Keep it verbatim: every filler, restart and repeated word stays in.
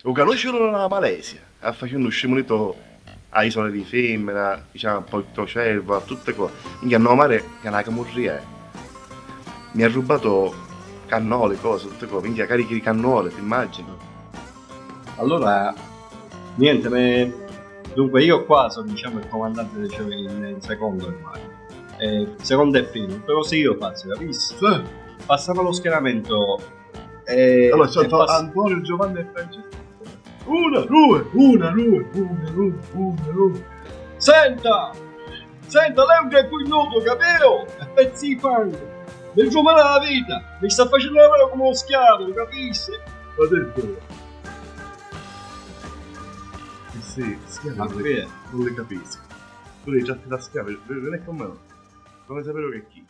Lu canusciu ora nna la Malesia, a facennu scimunitò a isula di fimmina, diciamo, a Porto Cervo, a tutte cose. Minchia, no mare, ca na camurria è. Mi ha rubato cannoli, cose, tutte cose. Minchia, carichi di cannoli, ti immagini? Allora, niente, me... dunque io qua sono, diciamo, il comandante, diciamo, in, in secondo ormai. Eh, secondo e primo, però se io faccio, capisci? Sì. Passiamo allo schieramento. Eh, allora, c'è e Anto- pass- Antonio, Giovanni e Francesco. Una, due, una, due, una, due, una, due. Senta! Senta, lei è un capugnuto, capito? E pezzi di fango. Mi giù male la vita, mi sta facendo lavorare come uno schiavo, capisci? Ma detto. Eh sì, schiavo. Ma non li capisco. Tu li tratti da schiavi, non è come. Come sapere che chi?